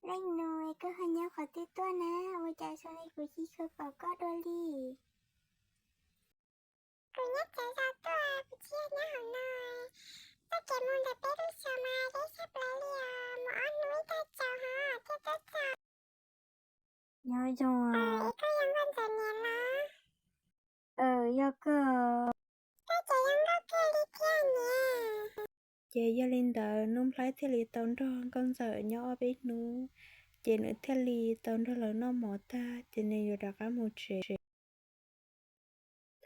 Leej nus, koj ho nyob qhov twg tuaj na? Ua cas zoo li kuv tsis tshua pom koj dua li? Kuv nyob tsev zos tuaj, kuv tsis yog nyob hauv no. Txoj kev mus ntawm peb lub zos mas deb tshaj plaws li os, mus ob hnub ib tag tsaus ho thiaj tuaj txog. Nyob zoo. Koj yog Nkauj Ntxawm niam los? Yog kawg. Koj ces yog Nkauj kiag li thiab niam. Ces yog li ntawd Nuj Nplaib thiaj li tau nrog Nkauj Ntxawm nyob ob peb hnub, ces nws thiaj li tau nrog lawv noj mov tag ces nws yuav rov qab mus tsev.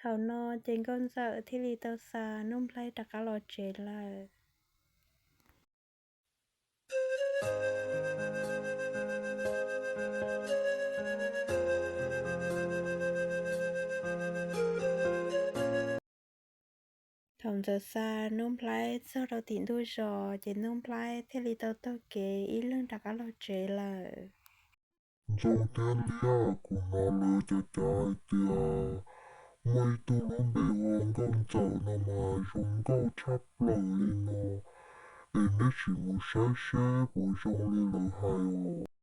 Thaum no ces Nkauj Ntxawm thiaj li tau xa Nuj Nplaib rov qab los tsev lawm. Thaum Ntxawm xa Nuj Nplaib txog rau tim ntug zos ces Nuj Nplaib thiaj li tau taug kev ib leeg rov qab los tsev lawm. Ntxoov thiab Liab, kuv hnov lawv cov cav hais tias muaj ib tug lub npe hu ua Nkauj Ntxawm no mas zoo nkauj tshaj plaws li no, es neb sim mus saib seb puas zoo li lawv hais os.